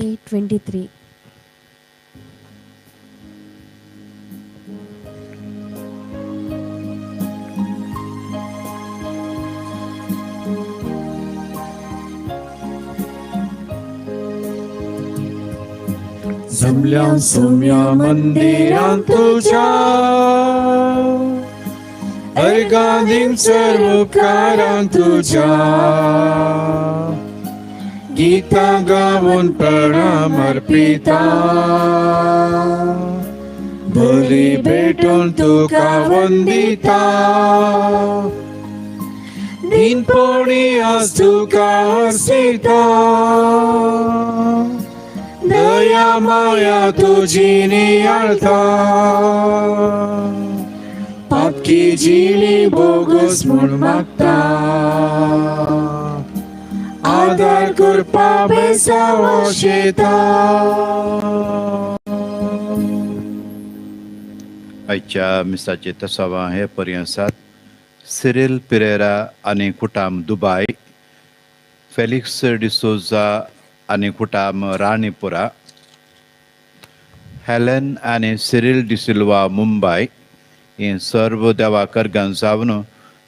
23. जमल्या सोम्या मंदिरांत तुझ्या अर्गादींक सर्व उपकारांक तुझ्या गीतां गावन प्रणाम अर्पिता बली भेटून तुका वंदिता दिनपणी आज तुका हर्षिता दया माया तुझी नियाळता पापकी जिणी बोगस म्हूण मागता आदार करपा बेसाव शेता. आयच्या मिसाचे तसावां हे पर्यंत सिरील पिरेरा आनी कुटाम दुबाय, फेलिक्स डिसोजा आनी कुटाम राणीपुरा, हेलन आनी सिरील डिसिल्वा मुंबय ही सर्व देवा करगान जावन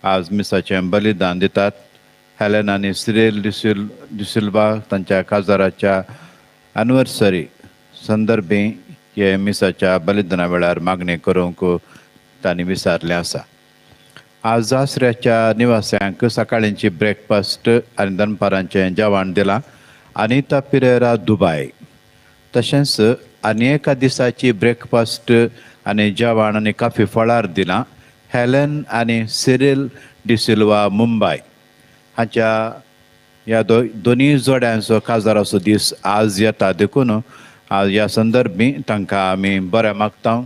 आज मिसाचें बलिदान दितात. हेलन आनी सिरील डिसिल्वा तांच्या काजाराच्या एनिवर्सरी संदर्भी हे मिसाच्या बलिदाना वेळार मागणी करूंक तांणी विचारलें आसा. आज आसऱ्याच्या निवास्यांक सकाळींची ब्रेकफास्ट आनी दनपारांचें जेवण दिलां अनिता पिरेरा दुबाय. तशेंच आनी एका दिसाची ब्रेकफास्ट आनी जेवण आनी काफी फळार दिलां हेलन आनी सिरील डिसिल्वा मुंबय. हाच्या ह्या दोनूय जोड्यांचो काजाराचो दीस आज येता देखून आज ह्या संदर्भी तांकां आमी बरें मागता.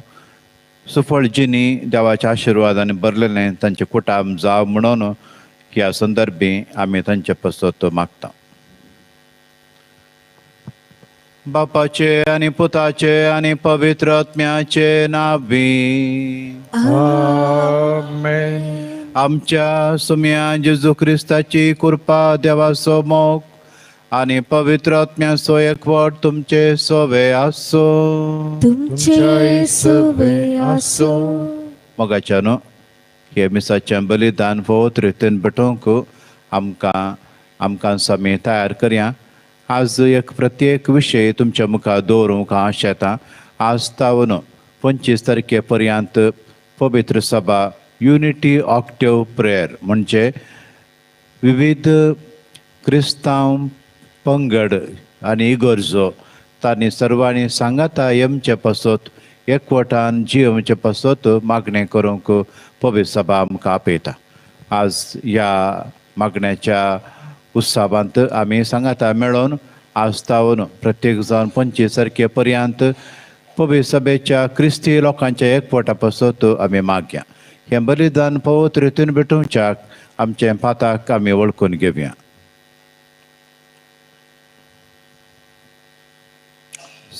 सुफळ जिणी देवाच्या आशिर्वादान भरलेलें तांचें कुटाम जावं म्हणून ह्या संदर्भी आमी तांचे पसत मागता. बापाचे आनी पुताचे आनी पवित्र आत्म्याचे नावी. आमेन. आमच्या सुम्या जेजू क्रिस्ताची कृपा, देवाचो मोग आनी पवित्र आत्म्याचो एकवट तुमचे सोवे आसूं. तुमचे सुवे आसूं. मोगाच्यानो, हे मिसाचें बलिदान फोवत रितीन भेटोवंक आमकां आमकां आमी तयार करया. आज एक प्रत्येक विशय तुमच्या मुखार दवरूंक हांव आशेतां. आज तावन 25 तारखे पर्यंत पवित्र सभा युनिटी ऑक्टिव प्रेयर म्हणजे विविध क्रिस्तांव पंगड आनी इगर्जो तांणी सर्वांनी सांगाता येमचे पासत एकवटान जियेवचे पासत मागणें करूंक पवित्र सभा आमकां आपयता. आज ह्या मागण्याच्या उत्सवांत आमी सांगाता मेळोन आज तावन प्रत्येक जावन 25 तारखे पर्यंत पवित्र सभेच्या क्रिस्ती लोकांच्या एकवटा पासत आमी मागया. हें बलिदान पवित्र रितीन भेटोवच्याक आमचें पाताक आमी वळखून घेवया.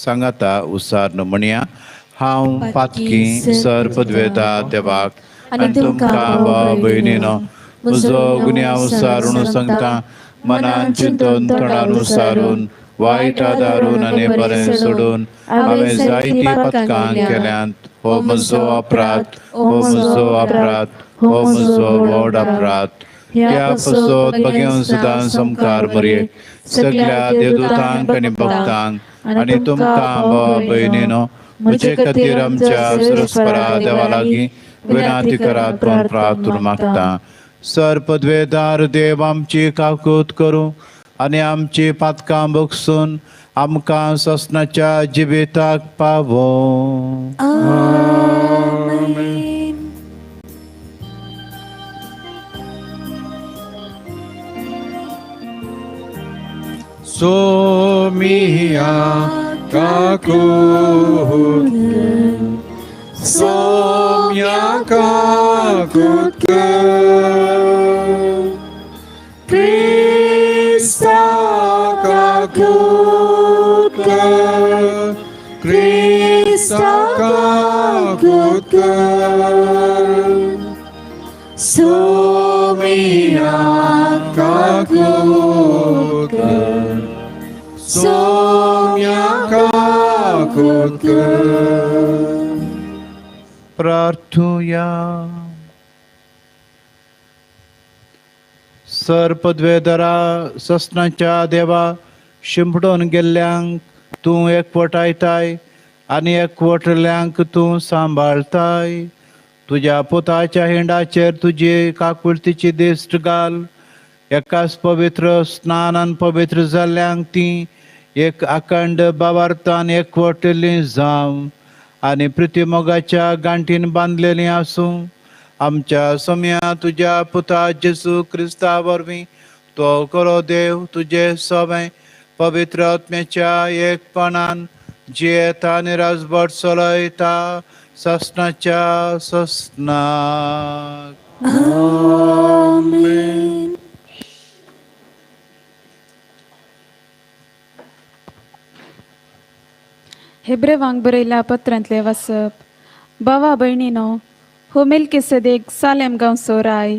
सांगाता उसार म्हणया, हांव पातकी सर पदवेता देवाक आनी तुमकां भाव भयणीनो म्हजो गुन्यांव सारून सांगता, मनान चिंतून तोंडान उसारून वायट आदारून आनी बरें सोडून हांवें जायतीं पथकां केल्यांत. हो म्हजो अपराध, हो म्हजो अपराध, हो म्हजो व्हड अपराध. ह्या पसत बगेवन सुद्दां समकार मरये सगळ्या देवदूतांक आनी भक्तांक आनी तुमकां भाव भयणीनो म्हजे खातीर आमच्या सुरस्परा देवा लागीं विनंती करात म्हूण प्रार्थना मागता. सर पदवेदार देव आमची काकूत करूं आनी आमची पातकां बगसून आमकां ससनाच्या जिविताक पावों. आमेन. सोमिया काकूत सोम्या काकूत क्रिस्ता काकूत क्रिस्ता काकूत सोमिया काकूत सोम्या. गुड कर. प्रार्थुया. सर पदवेदरा ससनाच्या देवा, शिंपडून गेल्ल्यांक तूं एकवटायताय आनी एकवटल्यांक तूं सांबाळताय. तुज्या पुताच्या हिंडाचेर तुजी काकुळतीची दिश्ट घाल. एकाच पवित्र स्नानान पवित्र जाल्ल्यांक ती एक अखंड बावार्थान एकवटिल्ली जावं आनी प्रितीमोगाच्या गांठीन बांदलेली आसूं. आमच्या सम्या तुज्या पुता जेजू क्रिस्ता वरवीं तो करो देव तुजे सवें पवित्र आत्म्याच्या एकपणान जियेता आनी राजभट चलयता ससनाच्या ससनाक. आमेन. हेब्रेवांक बरयल्या पत्रांतलें वाचप. भावा भयणीनो, हो मेलकेसदेक सालेम गांवचो राय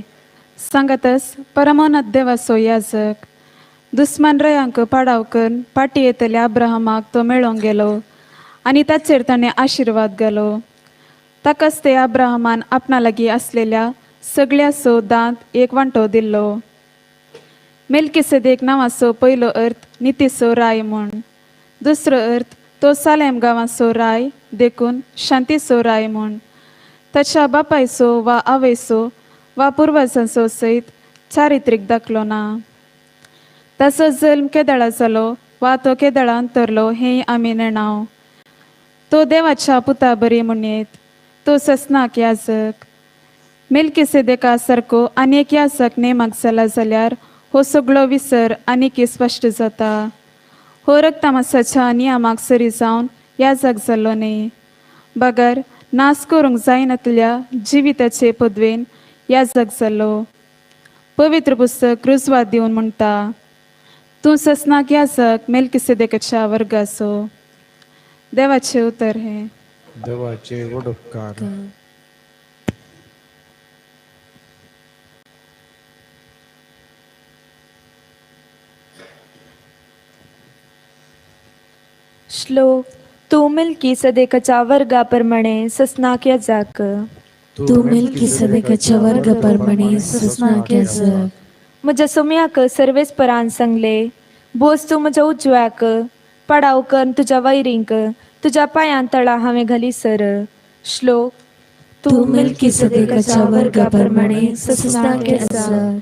सांगातस परमोनाथ देवाचो याजक, दुस्मान रयांक पाडाव करून पाटी येतल्या अब्राहमाक तो मेळोंक गेलो आनी ताचेर ताणें आशिर्वाद घालो. ताकाच ते अब्राहमान आपणा लागीं आसलेल्या सगळ्याचो दांत एक वांटो दिल्लो. मेलकेसदेक नांवाचो पयलो अर्थ नितीचो राय म्हूण, दुसरो अर्थ तो सालेम गांवाचो राय देखून शांतीचो राय म्हूण. ताच्या बापायचो वा आवयचो वा पुर्वजांचो सयत चारित्रीक दाखलो ना. ताचो जल्म केदळा जालो वा तो केदळा अंतरलो हेंय आमी नेणाव. तो देवाच्या पुता बरी म्हणयेत, तो ससनाक याजक. मेलकेसेदेका सारको आनी एक याजक नेमाक जाला जाल्यार हो सगळो विसर आनीकय स्पश्ट जाता. हो रक्तमासाच्या नियमाक सरी जावन याजक जाल्लो न्ही, बगर नास करूंक जायनातल्या जिविताचे पदवेन याजक जाल्लो. पवित्र पुस्तक रुजवात दिवन म्हणटा, तूं ससनाक याजक मेलकिसेदेकाच्या वर्गाचो. देवाचें उतर हें. देवाचे व्हड उपकार. श्लोक. तूं मिल्की सदेकाच्या वर्गाप्रमाणे ससनाक याजाक. तूं मेलकिसदेकाच्या वर्गाप्रमाणे ससनाक याजक. म्हज्या सोम्याक सर्वेस्परान सांगले, बोस तूं म्हज्या उजव्याक, पडाव करून तुज्या वैरींक तुज्या पांयां तळा हांवें घाली सर. श्लोक. तूं मेलकिसदेकाच्या वर्गाप्रमाणे ससनाक याजक.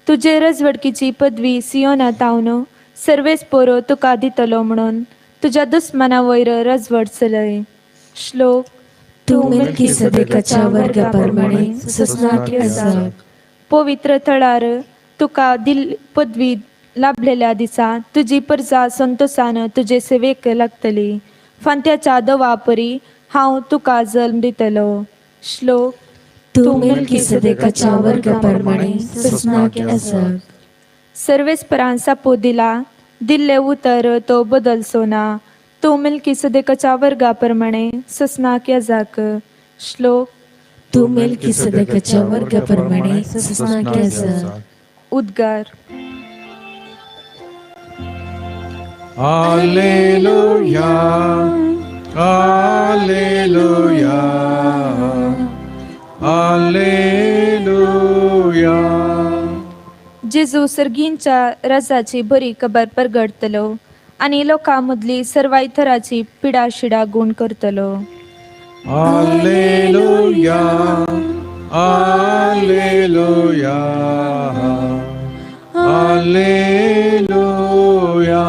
तुजे रजवडकीची पदवी सियोना तावन सर्वेस पोरो तुका दितलो म्हणून तुज्या दुस्माना वयर रजवड चलय. श्लोक. तूं मेलकिसदेकाच्या वर्गाप्रमाणे ससनाक याजक. पवित्र थळार तुका दिल पदवी लाभलेल्या दिसा तुजी परजा संतोसान तुजे सेवेक लागतली. फांत्याच्या दवा परी हांव तुका जल्म दितलो. श्लोक. तूं मेलकिसदेकाच्या वर्गाप्रमाणे ससनाक याजक. सर्वेस्परान सापो दिला दिल्ले उतर तो बदलचो ना. तूं मेलकिसदेकाच्या वर्गाप्रमाणे ससनाक याजाक. श्लोक. तूं मेलकिसदेकाच्या वर्गाप्रमाणे ससनाक याजक. उद्गार. Alleluia, Alleluia, Alleluia. जेजू सर्गींच्या रजाची बरी खबर परगडतलो आनी लोकां मदली सर्वाय थराची पिडा शिडा गुण करतलो. Alleluia, Alleluia, Alleluia.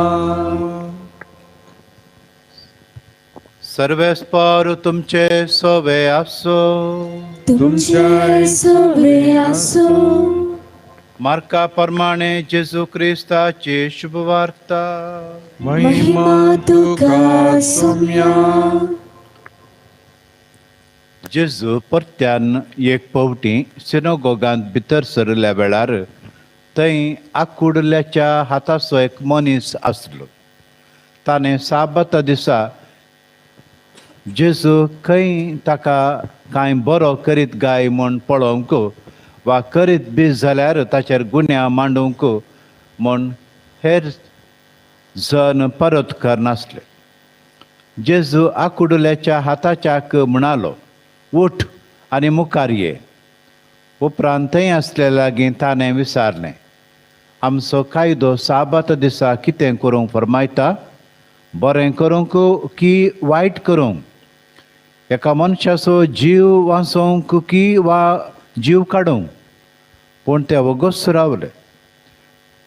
सर्वेस्पर तुमचे सोवे आसो. तुमचे सोवे आसो. मार्का प्रमाणे जेजू क्रिस्ताची शुभवार्ता. महिमा तुका सोम्या. जेजू परत्यान एक फावटी सिनोगोगांत भितर सरल्या वेळार थंय आकुडल्याच्या हाताचो एक मनीस आसलो. ताणें साबाता दिसा जेजू खंय ताका कांय बरो करीत गाय म्हूण पळोवंक वा करीत बी जाल्यार ताचेर गुन्यांव मांडूंक म्हूण हेर जन परत करनासले. जेजू आकुडुल्याच्या हाताच्याक म्हणालो, उठ आनी मुखार ये. उपरांत थंय आसले लागीं ताणें विचारलें, आमचो कायदो साबात दिसा कितें करूंक फर्मायता, बरें करूंक की वायट करूंक, एका मनशाचो जीव वाचोवंक की वा जीव काडूंक? पूण ते वगोच रावले.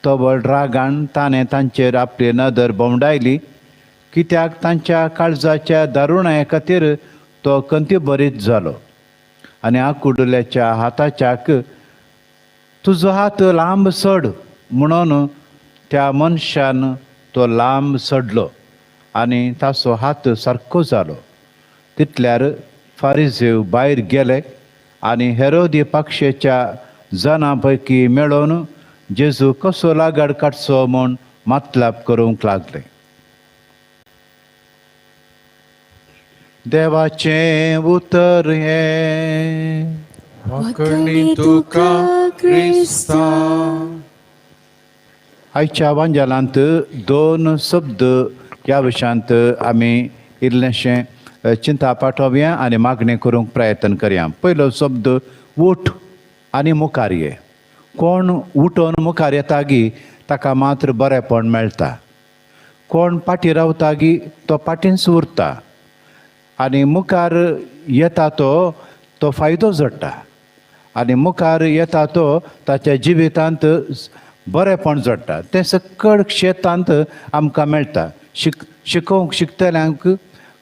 तो व्हड रागान ताणें तांचेर आपली नदर भोंवडायली, कित्याक तांच्या काळजाच्या दारुणाये खातीर तो कंतीभरीत जालो. आनी आकुडुल्याच्या हाताच्याक तुजो हात लांब सोड म्हणून त्या मनशान तो लांब सोडलो आनी ताचो हात सारको जालो. तितल्यार फारिजेव भायर गेले आनी हेरोदी पक्षेच्या जनां पैकी मेळोवन जेजू कसो लागाड काडचो म्हूण मतलाब करूंक लागले. देवाचें उतर हें. वाकणी तुका क्रिस्ता. आयच्या वांजालांत दोन शब्द ह्या विशयांत आमी इल्लेशें चिंता पाठोवया आनी मागणी करूंक प्रयत्न करया. पयलो शब्द उठ आनी मुखार ये. कोण उठोन मुखार येता गी ताका मात्र बरेंपण मेळटा, कोण फाटीं रावता गी तो फाटींच उरता, आनी मुखार येता तो तो फायदो जोडटा, आनी मुखार येता तो ताच्या जिवितांत बरेंपण जोडटा. तें सकळ क्षेत्रांत आमकां मेळटा. शिकोवंक शिकतल्यांक,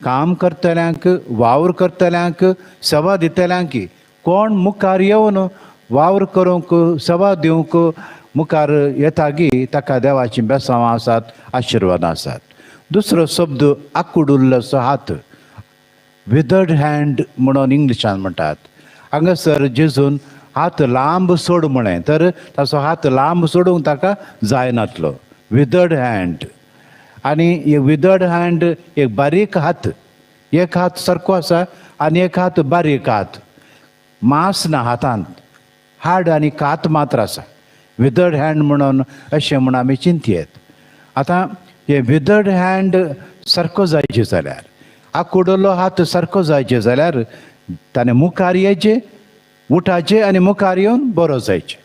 काम करतल्यांक, वावर करतल्यांक, सेवा दितल्यांक, कोण मुखार येवन वावर करूंक सेवा दिवंक मुखार येता गी ताका देवाचीं बेसांवां आसात, आशिर्वादां आसात. दुसरो शब्द आकुडुल्लोसो हात, विदर्ड हँड म्हणून इंग्लिशान म्हणटात. हांगासर जेजून हात लांब सोड म्हळें तर ताचो हात लांब सोडूंक ताका जायनातलो. विदर्ड हँड, आनी विदर्ड हँड एक बारीक हात, एक हात सारको आसा आनी एक हात बारीक हात, मांस ना हातांत, हाड आनी कात मात्र आसा. विदर्ड हँड म्हणून अशें म्हूण आमी चिंतयेत. आतां हे विदर्ड हँड सारको जायचे जाल्यार, आकुडलो हात सारको जायचे जाल्यार ताणें मुखार येचें, उठाचें आनी मुखार येवन बरो जायचें.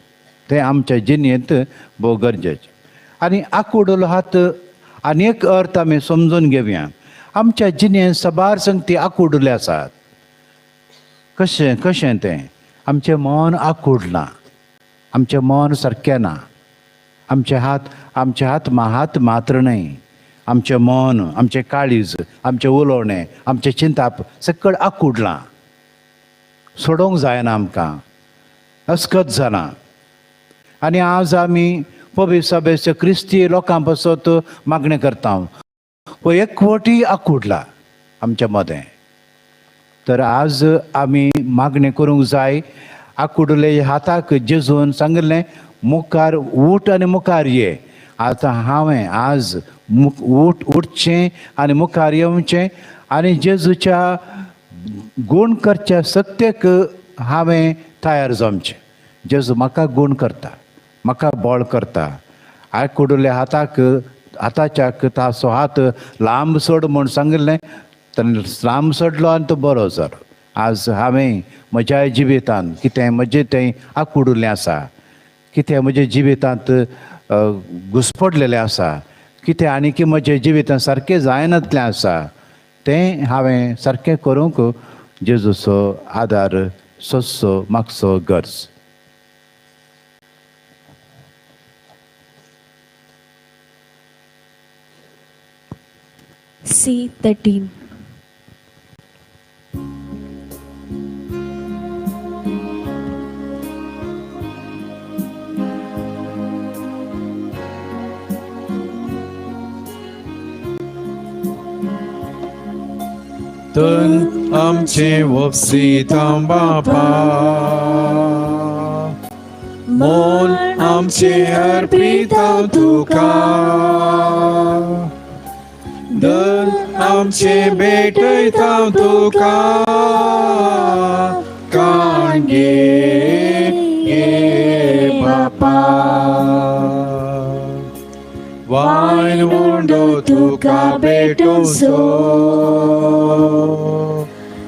तें आमच्या जिणेंत भोव गरजेचें. आनी आकुडलो हात आनी एक अर्थ आमी समजून घेवया. आमच्या जिणेंत साबार संगती आकुडले आसात. कशें कशें तें आमचें मन आकुडलां, आमचें मन सारकें ना, आमचे हात, आमचे हात हात मात्र न्हय, आमचें मन, आमचें काळीज, आमचें उलोवणें, आमचें चिंताप सगळें आकुडलां, सोडोवंक जायना आमकां, अस्कत जालां. आनी आज आमी पवित्र सभेच्या क्रिस्ती लोकां पासत मागणें करता, हो एकवटी आकुडला आमच्या मदें. तर आज आमी मागणें करूंक जाय. आकुडले हाताक जेजून सांगिल्लें मुखार उठ आनी मुखार ये. आतां हांवें आज उठ उठचें आनी मुखार येवचें आनी जेजूच्या गूण करच्या सत्तेक हांवें तयार जावचें. जेजू म्हाका गूण करता, म्हाका बळ करता. आकुडले हाताक हाताच्याक ताचो हात लांब सोड म्हूण सांगिल्लें, ताणें लांब सोडलो आनी तो बरो जालो. आज हांवें म्हज्या जिवितांत कितें म्हजें तें आकुडुल्लें आसा, कितें म्हज्या जिवितांत घुसपडलेलें आसा, कितें आनी की म्हज्या जिवितांत सारकें जायनातलें आसा, तें हांवें सारकें करूंक जेजूचो आदार सोदचो, मागचो गरज. C13. तन आमचें वपसितां बापा, मन आमचें अर्पितां तुका, धन आमचें भेटयतां तुका, काण घे घे बापा, वायन दांडो तुका भेटोवचो.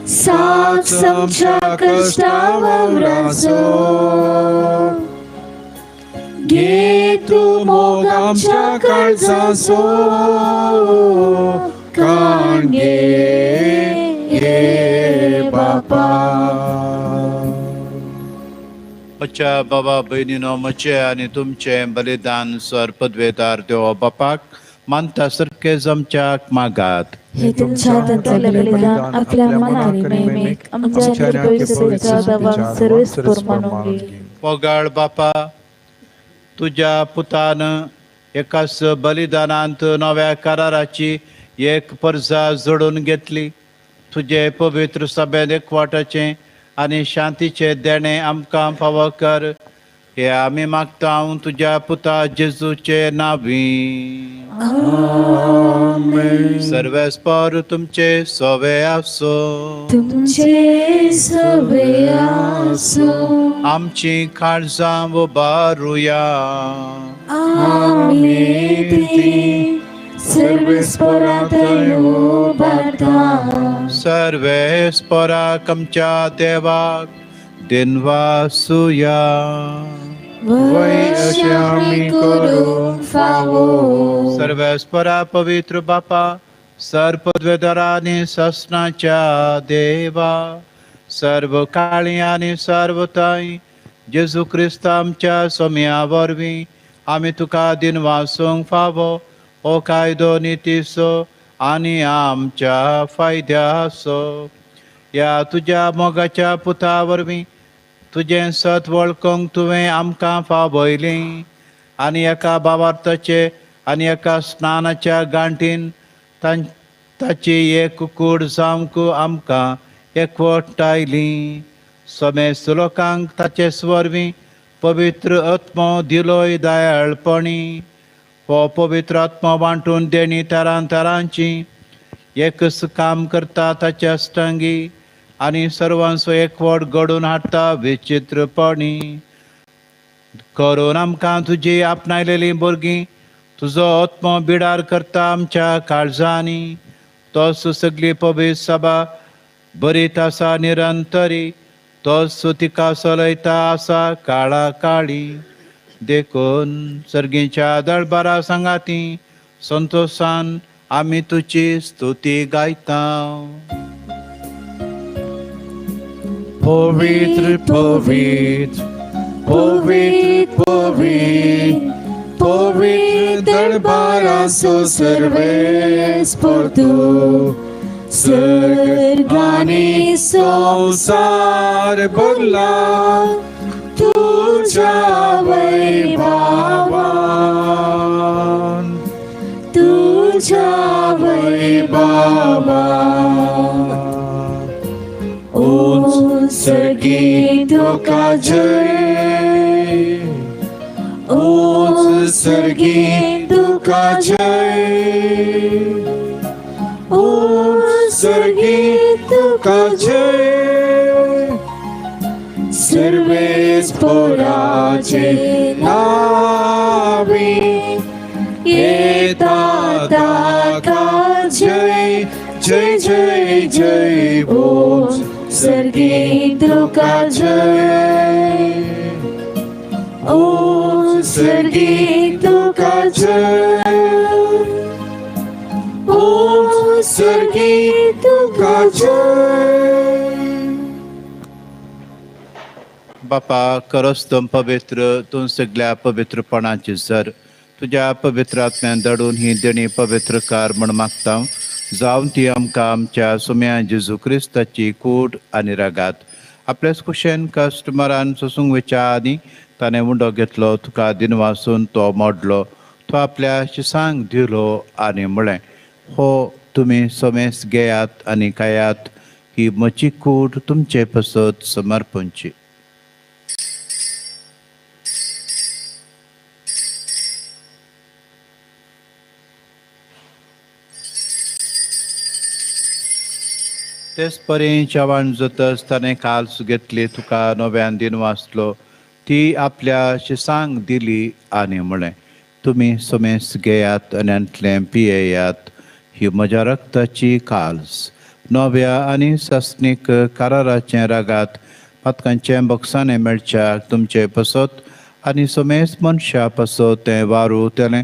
साक्ष आमच्या कश्टा वावराचो, घे तूं मोग आमच्या काळजाचो, काण घे हे बापा. म्हज्या बाबा भयणीनो, म्हजें आनी तुमचें बलिदान सर पदवेदार देव बापाक मानता सारकें जमच्याक मागात. हे तुमच्या हातांतलें बलिदान आपल्या मनाक आणि महिमेक आमच्या निर्दोष दावांक सर्वेस्पर मानून घे. पोगाळ बापा, तुज्या पुतान एकाच बलिदानांत नव्या कराराची एक परजा जोडून घेतली. तुजे पवित्र सभेंत एकवाटाचें आनी शांतीचें देणें आमकां फावो कर, हे आमी मागता तुज्या पुता जेजूचे नांवी. सर्वेस्पर तुमचे सवे आसो. तुमचे सवे आसो. आमची काळजां उबारुया. आमी ती सर्वेस्परात उबारता. सर्वेस्पराक आमच्या देवाक दिनवासुया. वय अशें आमी करूंक फावो. सर्वेस्परा पवित्र बापा, सर्व पदवेदारा आनी ससनाच्या देवा, सर्व काळी आनी सर्व ताई जेजू क्रिस्त आमच्या सोम्या वरवीं आमी तुका दिनवासूंक फावो. हो कायदो नितीचो आनी आमच्या फायद्याचो. ह्या तुज्या मोगाच्या पुता वरवीं तुजें सत वळखूंक तुवें आमकां फावयलीं आनी एका भावार्थाचे आनी एका स्नानाच्या गांठीन ताची एक कूड जावंक आमकां एकवटायली. समेस्त लोकांक ताचे वरवीं पवित्र आत्मो दिलोय दयाळपणी. हो पवित्र आत्मो वांटून देणी तरांतरांची एकच काम करता ताच्या अष्टांगी आनी सर्वांचो एकवट घडोवन हाडटा विचित्रपणी. करून आमकां तुजी आपणायलेलीं भुरगीं तुजो आत्मो बिडार करता आमच्या काळजांनी. तोच सगली पवित्र सभा बरीत आसा निरंतरी, तोच तिका चलयता आसा काळा काळी. देखून सर्गीच्या दळबारा सांगाती संतोशान आमी तुजी स्तुती गायता. पवित्र पवित्र पवित्र पवित्र पवित्र दरबाराचो सर्वेस्पर तूं, सर्ग आनी संवसार भरला तुज्या वैभवान, तुझ्या वैभवान. उंच सर्गी तुका जय, उंच सर्गी तुका जय, उंच सर्गी तुका जय. सर्वेस्पराचे नावी येता ताका जय जय जय जय, उंच सर्गी तुका जय, उंच सर्गी तुका जय, उंच सर्गी तुका जय. बापा, खरोच तूं पवित्र, तूं सगल्या पवित्रपणाची सर. तुज्या पवित्र आत्म्यान धाडून ही देणी पवित्र कर म्हण मागता, जावन ती आमकां आमच्या सुम्या जेजू क्रिस्ताची कूड आनी रागात. आपल्याच कुशेन कस्टमरान सोसूंक वयच्या आदी ताणें उंडो घेतलो, तुका दिनवासून तो मोडलो, तो आपल्या शिसांक दिलो आनी म्हळें, हो तुमी समेस घेयात आनी खायात, ही म्हजी कूड तुमचे पसत समर्पणची. तेच परी जेवण जातच ताणें काल्स घेतली, तुका नव्यान दिन वाचलो, ती आपल्या शिसांक दिली आनी म्हळें, तुमी समेस घेयात आनी आंतलें पियेयात. ही म्हज्या रक्ताची काल्स नव्या आनी सासणीक कराराचें रागात पातकांचें बक्षाणें मेळच्याक तुमचे पसत आनी समेस मनशा पसत तें वारू तेलें.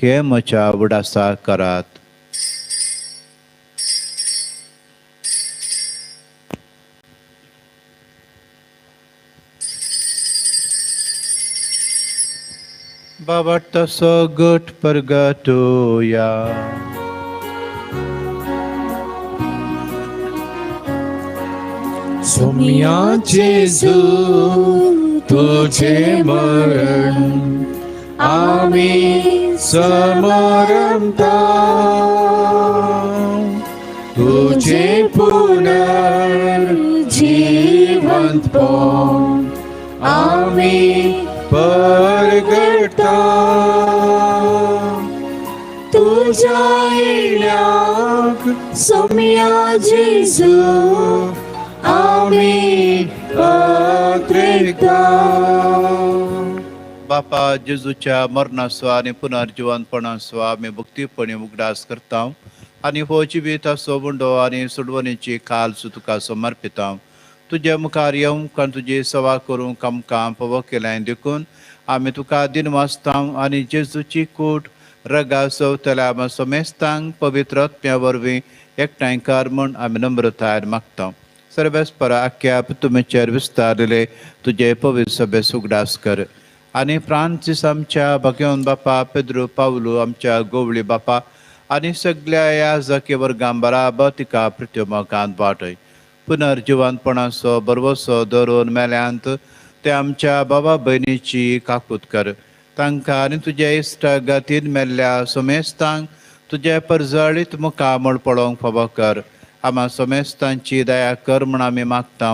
हें म्हज्या उडासा करात. बाबा तसो गट परगटोया. सोम्या जेजू तुझे मरण आमी समरता, तुझे पुनर्जीवंतपण आमी परगटा. तुझ्या येण्याक सोम्या जेजू आमी अत्रेकता. बापा जेजूच्या मरणाचो आनी पुनर्जिवंतपणाचो आमी भक्तीपणी उगडास करता आनी हो जिविताचो उंडो आनी सोडवणेची काल्स तुका समर्पिता. तुज्या मुखार येवंक आनी तुजी सेवा करूंक आमकां फावो केलें देखून आमी तुका दिनवासता आनी जेजूची कूट रगा सवतल्या आमी समेस्तांक पवित्र आत्म्या वरवीं एकठांय कर म्हूण आमी नम्रतायेन मागता. सर्वेस्परा आख्या तुमचेर विस्तारले तुजे पवित्र सभेस उगडास कर आनी फ्रांसीस आमच्या भाग्यवन बापा पेद्रू पावलू आमच्या गोवळी बापा आनी सगल्या ह्या जाकी वर्गां बराबर तिका पृथ्वीमोगांत वाटय. पुनर्जिवंतपणाचो बरवसो धरून मेल्यांत ते आमच्या बाबा भयणीची काकूत कर. तांकां आनी तुज्या इश्टा गतीन मेल्ल्या समेस्तांक तुज्या परजळीत मुखामळ पळोवंक फावो कर. आमा समेस्तांची दया कर म्हूण आमी मागता.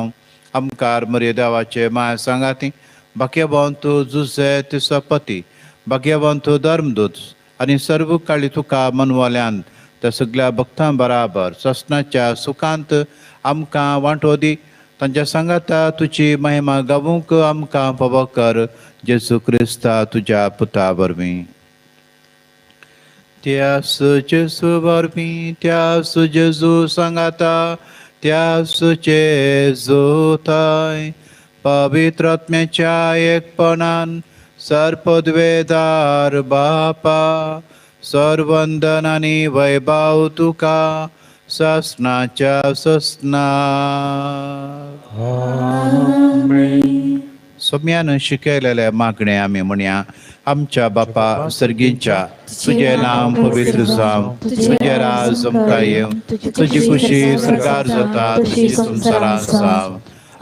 आमकार मरे देवाचे माया सांगाती भाग्यवंत जुझे तिसपती भाग्यवंत धर्मदूत आनी सर्व काळी तुका मनवाल्यान त्या सगल्या भक्तां बराबर ससनाच्या सुखांत आमकां वांटो दी. तांच्या सांगाता तुजी महिमा गावूंक आमकां फावो कर. जेजू क्रिस्ता तुज्या पुता वरवीं. त्यास जेजू वरवीं त्यास जेजू सांगाता त्यास जेजू थंय पवित्र आत्म्याच्या एकपणान सर्पद्वेदार बापा सर्वंदन आनी वैभव तुका ससनाच्या ससना. सोम्यान शिकयलेले मागणे आमी म्हणया. आमच्या बापा सर्गींच्या तुजें नांव पवित्र जावं, तुजें राज आमकां येवं, तुजी खुशी सरकार जाता तशी संवसारांत जावं.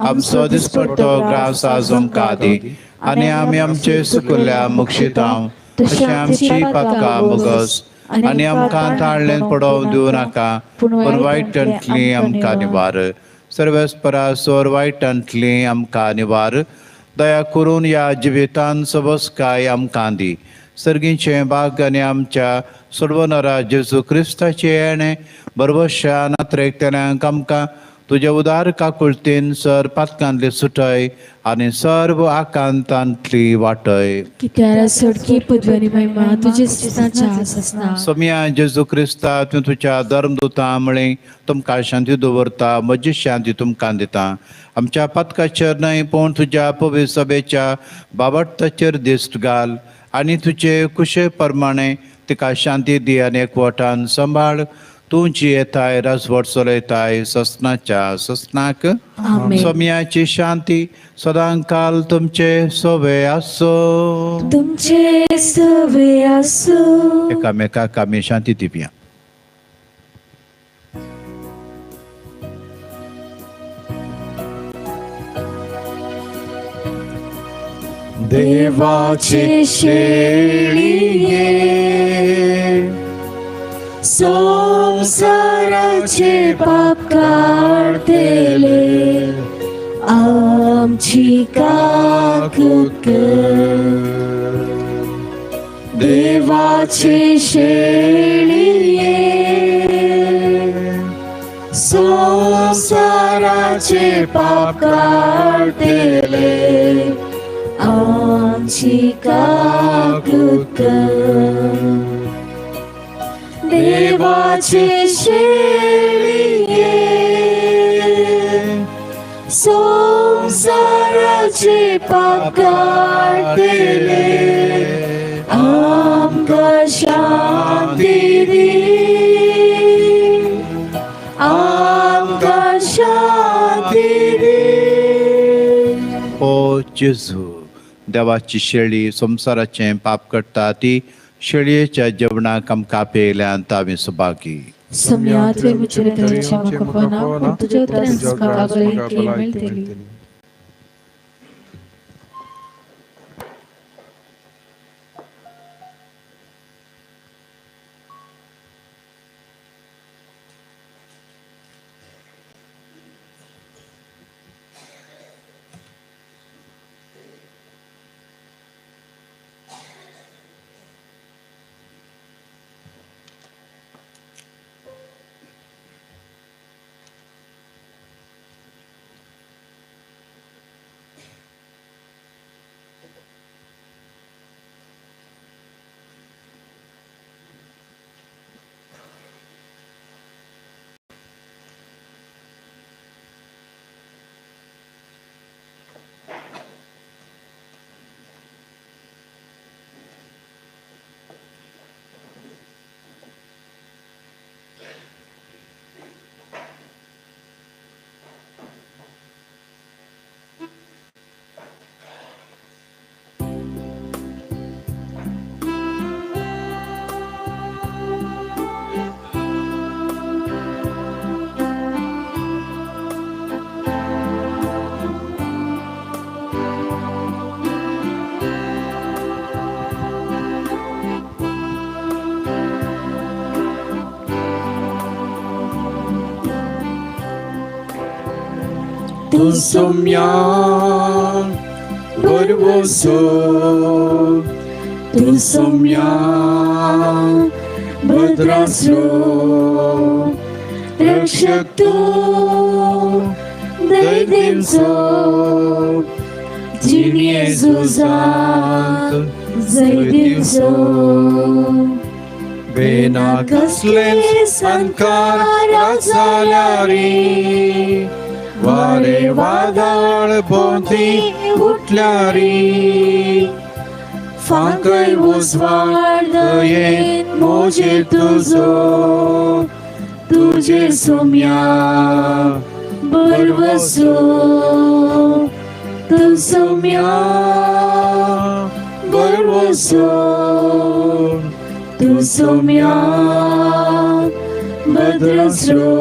आमचो दिसपट्टो ग्रास आज आमकां दी आनी आमी आमचे सुकुल्ल्या मुक्षितांव तशें आमची पातकां मुगस आनी आमकां ताळ्ळें पडोवंक दिवं नाका पूण वायटांतली आमकां निवार. सर्वेस्परा सोर वायटांतली आमकां निवार. दया करून ह्या जिवितान सबसकाय आमकां दी. सर्गीचें भाग आनी आमच्या सोडवणारा जेजू क्रिस्ताचें येणें बरबश्या नात्रेकतल्यांक आमकां तुज्या उदार काकुळतीन सर पातकांतली सुटय आनी सर्व आकांतांतली वाटय. कित्याक सडकी पदवी आनी महिमा तुजे ससनाच्या ससना. सोम्या जेजू क्रिस्ता तूं तुज्या धर्मदुतां म्हळें तुमकां शांती दवरता, म्हजी शांती तुमकां दिता. आमच्या पातकाचेर न्हय पूण तुज्या पवित्र सभेच्या बाबडताचेर दिश्ट घाल आनी तुजे कुशे प्रमाणे तिका शांती दी आनी एकवटान सांबाळ. तूं जी येताय राजवट चलयताय ससनाच्या ससनाक. आमेन. सोम्याची शांती सदांकाल तुमचे सोवे आसो. तुमचे सवे आसूं. एकामेकाक आमी शांती दिवया. देवाचे शेळये संवसाराचे पाप काडतले आमची काकूत कर. देवाचे शेळये संवसाराचे पाप काडतले आमची आमची काकूत कर. देवाचे शेळये संवसाराचे पाप काडटले आमकां शांती दी, आमकां शांती दी. ओ जेजू, देवाची शेळी संवसाराचें पाप करता ती शेळयेच्या जेवणाक आमकां आपयल्यान आमी सुभागी. सोम्या तुवें म्हजेर दयेच्या म्हाका पूण तुज्या उतरान म्हाका भलायकी मेळटली. तूं सोम्या बरवसो, तूं सोम्या भद्रासो, रक्षक तूं दैदिनचो जिणये झुजांत जैत दिवचो. बेना कसलेच संकार जाल्यारी, वारे वादळ भोंवती उठल्यारी, फांकय उजवाड दयेन म्हजेर तुजो, तुजे सोम्या बरवसो, तूं सोम्या बरवसो, तूं सोम्या भद्रस्रो,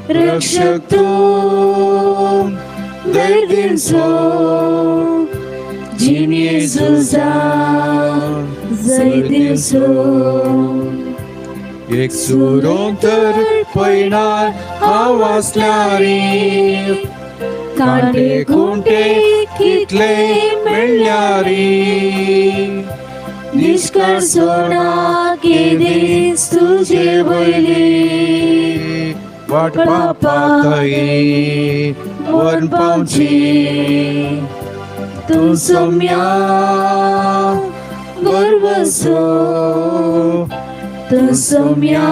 रक्षक तूं दैदिनचो जिणये झुजांत जैत दिवचो. एक सुरोंतर पयणार हांव आसल्यारी, कांटे खुंटे कितले मेळ्ळ्यारी, निष्कर्षणा केदीस तुजे वयली, वाट पापाथंय व्हरून पावची. तूं सोम्या बरवसो, तूं सोम्या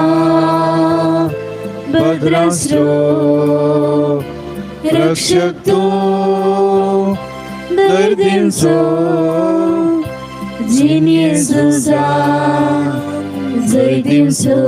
भद्रास्रो, रक्षक तूं दर्दिनचो जिणये झुजांत जैत दिवचो.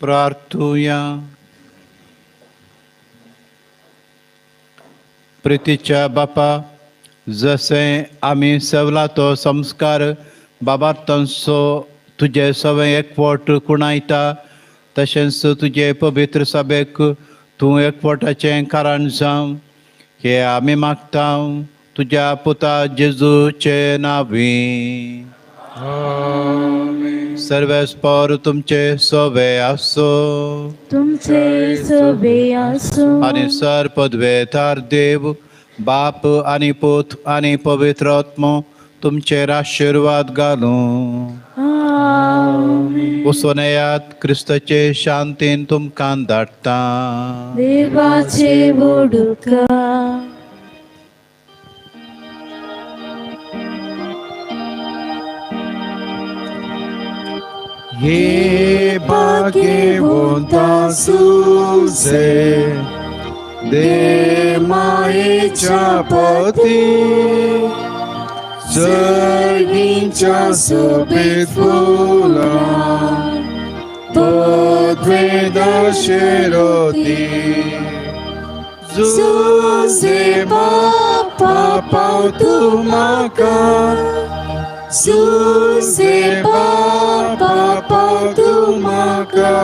प्रार्थुया. प्रितीच्या बापा, जशें आमी सेवला तो संस्कार बाबार्थांचो तुजे सवें एकवट कुणायता, तशेंच तुजे पवित्र सभेक तूं एकवटाचें कारण जावं. हे आमी मागता तुज्या पुता जेजूचे नावी. सर्वेस्पर तुमचे सोवे आसो. तुमचे सोबे आसूं. आनी सर पदवेतार देव बाप आनी पूत आनी पवित्र आत्मो तुमचेर आशिर्वाद घालूं. आमेन. वचून येयात, क्रिस्ताचे शांतीन तुमकां धाडटा. देवाचे वोडुका. हे भाग्यवंता सुसे दे मायेच्या पती सर्गींच्या सोबीत फुलां पदवेदा शिरोती जुजे बापा पाव तूं म्हाका जुजे बापा पाव तूं म्हाका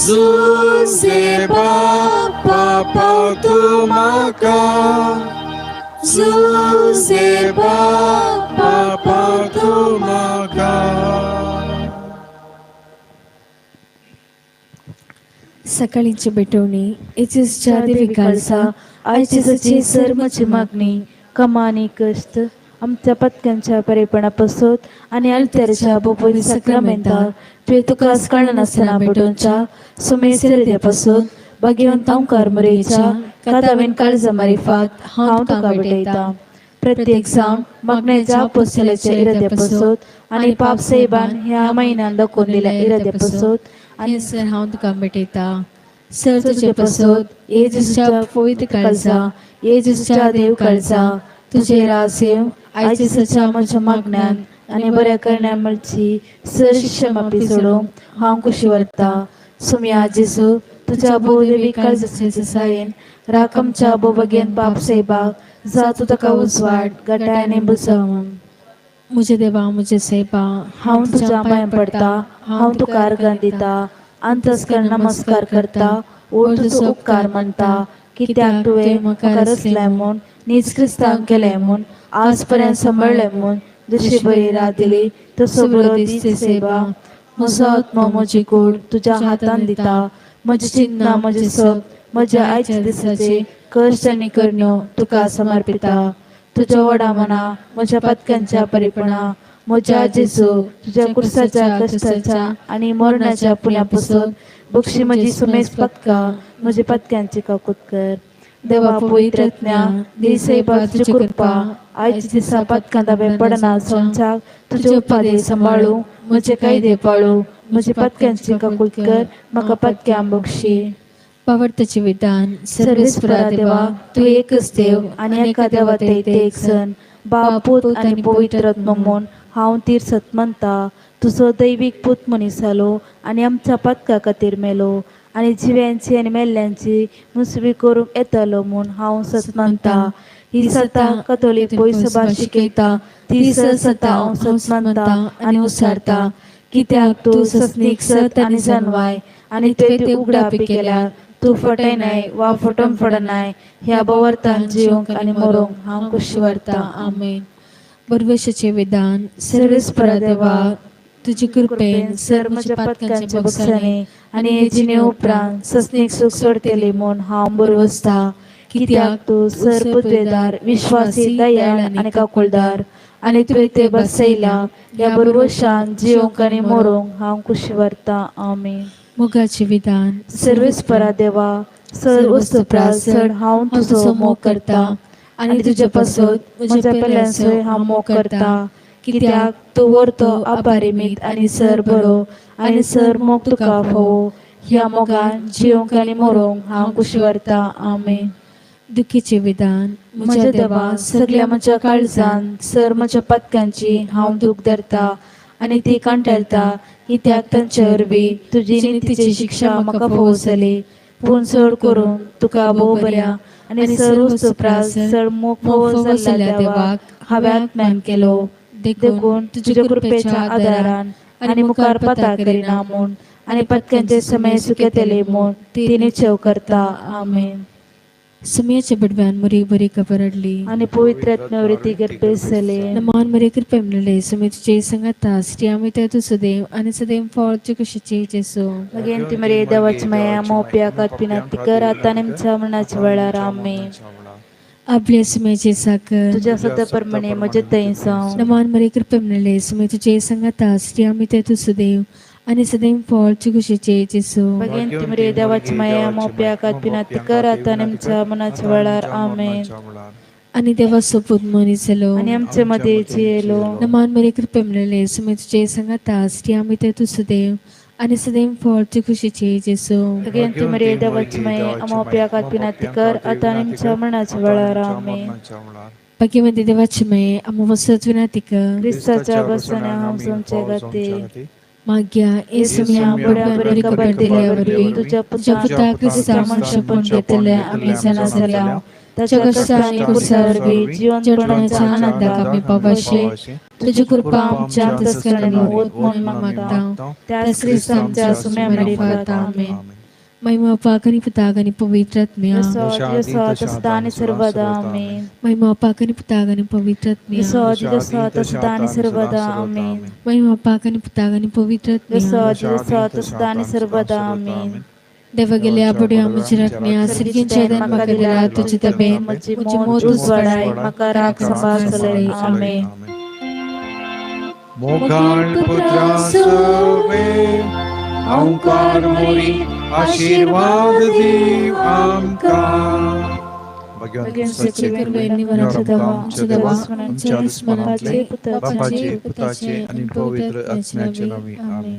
जुजे बापा पाव तूं म्हाका जुजे बापा पाव तूं म्हाका. सकाळींची भेटवणी येजूच्या देवी काळजा आयची सची सर म्हजी मागणी कमानी कश्ट आमच्या पत्क्यांच्या परेपणा पसत आनी अल्तेरच्या बोपोई सक्रामेंता तुवें तुका कळनासतना भेटोवच्या सुमेसर पासून भाग्यवंत ओंकार मुरेच्या कातावेन काळजा मारिफात हांव तुका भेटयतां. प्रत्येक जावन मागण्याच्या पोसल्याच्या इराद्या पासत आनी पाप साहेबान ह्या म्हयन्यान दाखोवन दिल्या इराद्या पासत आणि सर हांव तुका भेटयता. सर तुजे पासत येजूच्या पवित्र काळजा येजूच्या देव काळजा तुझे रासेव आयचे सच्या म्हज्या मागण्यान आनी बऱ्या करण्या मळची सर शिक्षा मापी सोडूंक हांव कुशी वरता. सुमया जेजू तुझ्या भोवदेवी काळजाचे सायेन राखमच्या बोबगेन पाप साहेबाक जा तूं ताका उजवाड गटाय आनी बुजव. म्हजे देवा म्हजे सायबा, हांव तुज्या पांय पडटा, हांव तुका अर्गां दिता, अंतस्कर्ण नमस्कार करता, ओ तुजो उपकार मानता, कित्याक तुवें म्हाका रचलें म्हूण नीज क्रिस्तांव केलें म्हूण आज पर्यंत सांबाळ्ळें म्हूण जशी बरी रात दिली तसो बरो दीस सेवा. म्हजो आत्मो म्हजी कूड तुज्या हातान दिता, म्हजी चिंतना म्हजें सप म्हज्या आयच्या दिसाचे कश्ट आनी करण्यो तुका समर्पिता. तुज्या व्हडा मना म्हज्या पातकांच्या परिपणा म्हज्या जेजू तुज्या कुर्साच्या कश्टाच्या आनी मरणाच्या पुण्या पसून बक्षी म्हजी सुमेज पदकां म्हज्या पदकांची काकूत कर. देवा पवित्र आत्म्या दी तुजी कृपा आयच्या दिसा पदकां दाबे पडना सोमच्याक तुजे उपादे सांबाळू म्हजे कायदे पाळू म्हजे पदकांची काकूत कर म्हाका पदक्यां बक्षी. पावर्ताचे विधान. सर्वेस्परा देवा तूं एकच देव आनी एका देवा ते एक सण बाप पूत आनी पवित्र आत्मो म्हूण हांव तीर सत मानता. तुजो दैवीक पूत मनीस जालो आनी आमच्या पातका खातीर मेलो आनी जिव्यांची आनी मेल्ल्यांची मुसबी करूंक येतलो म्हूण हांव सत मानता. ही सता कथोलीक पयसभा शिकयता ती सता हांव सत मानता आनी उसारता, कित्याक तूं सस्नीक सत आनी जानवाय आनी तुवें ती उगडापी केल्या. तूं फटयनाय वा फटोवन पडनाय. ह्या बवरतान जिवंक आनी मरोंक हांव खुशी व्हरता. आमेन. बरवशाचे विधान. सर्वेस्परा देवा तुजी कृपेन सर म्हज्या पदकांच्या बक्षांनी आनी हे जिणे उपरांत सस्नीक सूख सोडतली म्हूण हांव बरवसता, कित्याक तूं सर पुदवेदार विश्वासी दयाळ आनी काकुळदार आनी तुवें ते बसयला. ह्या बरवशान जिवंक आनी मरोंक हांव खुशी व्हरता. आमेन. मोगाचे विधान. सर्वेस्परा देवा सर वस्तू चड हांव तुजो मोग करता आनी तुजे पासत म्हज्या पेल्यांचोय हांव मोग करता, कित्याक तूं व्हरतो अपारिमीत आनी सर बरो आनी सर मोग तुका फावो. ह्या मोगान जिवंक आनी मरोंक हांव खुशी व्हरता. आमेन. दुखीचे विधान. म्हज्या देवा सगल्या म्हज्या काळजान सर म्हज्या पदकांची हांव दूख धरता आनी ती कंटाळटा, कित्याक तांचे वरवीं तुजी नितीची शिक्षा म्हाका फावो जाली. पूण चड करून तुका भोव बऱ्या आनी सर वस्तू चड मोग फावो जाल्ल्या देवाक हांवें आत्म्यान केलो. देखून तुज्या कृपेच्या आदारान आनी मुखार पता करिना म्हूण आनी पदकांचे समय सुकेतले म्हूण ती निश्चव करता. आमेन. सुमयाच्या बडव्यान मुरी बरी खबर हाडली. आनी पवित्र आत्म्यावर ती गर्भेस जाले. नमान मरे कृपे मिळले सुमे तुझे संगता स्त्रिया त्या तू सदैव आणि सदैव फळ तुझे कुशीचे जेसू. भगवंती मरिये देवाची माया मोप्या पिनाती कर आता आमच्या मरणाच्या वेळार. आमेन. आपले सुम्याचे साखर. तुझ्या सत्याप्रमाणे म्हजे थंय जावं. नमान मरे कृपे मिळले सुमे तुझे संगता स्त्रिया त्या तू सदैव आणि सदैव फळ तुझे कुशीचे जेसू. भगवंती मरिये देवाची माया मोप्या पिनाती कर आता आमच्या मरणाच्या वेळार. आमेन. आणि देवा सोपूत मनीस जालो. आनी आमचे मध्ये जियेलो. नमान मरे कृपे मिळले सुमे तुझे संगता स्त्रिया त्या तू सदैव आणि सदैव फळ तुझे कुशीचे जेसू. भगवंती मरिये देवाची माये अमोप्या पिनाती कर आता आमच्या मरणाच्या वेळार. आमेन. भाग्यवंती देवाची माये आम्हा वसत विनाती कर. क्रिस्ताच्या बसण्या हांव तुमचे खातीर. माग्या येसुम्या बडव्या बरी खबर दिल्या वरवीं तुझ्या तुझ्या पुता क्रिस्ता मनशापण घेतल्या आमी जाणा जाल्या. ताच्या कश्टा आनी खुर्सा वरवीं जिवंतपणाच्या आनंदाक आमी पावाशे तुजी कृपा आमच्या अंतस्करणान ओत म्हूण मागता त्याच क्रिस्तांच्या सुम्या मारिफात. आमेन. महिमा पाक आनी पुताक आनी पवित्र आत्म्या. जसो तसदा आनी सर्वदा. आमेन. महिमा पाक आनी पुताक आनी पवित्र आत्म्या. जसो जसो तसदा आनी सर्वदा. आमेन. महिमा पाक आनी पुताक आनी पवित्र जसो आत्म्या. जसो तसदा आनी सर्वदा. आमेन. देवा गेल्या बड्यो आमच्या राखण्या सिरगींच्या दान म्हाका दिला तुजे तबेन म्हजी म्हजी मोत मोत उजवाडाय उजवाडाय म्हाका राख सांबाळ चलय. आमेन. मोगाळ पुत्रा सवे ओंकार मोरी आशीर्वाद दीव आमकां. बापाचे, पुताचे आनी पवित्र आत्म्याचे नांवी. आमेन.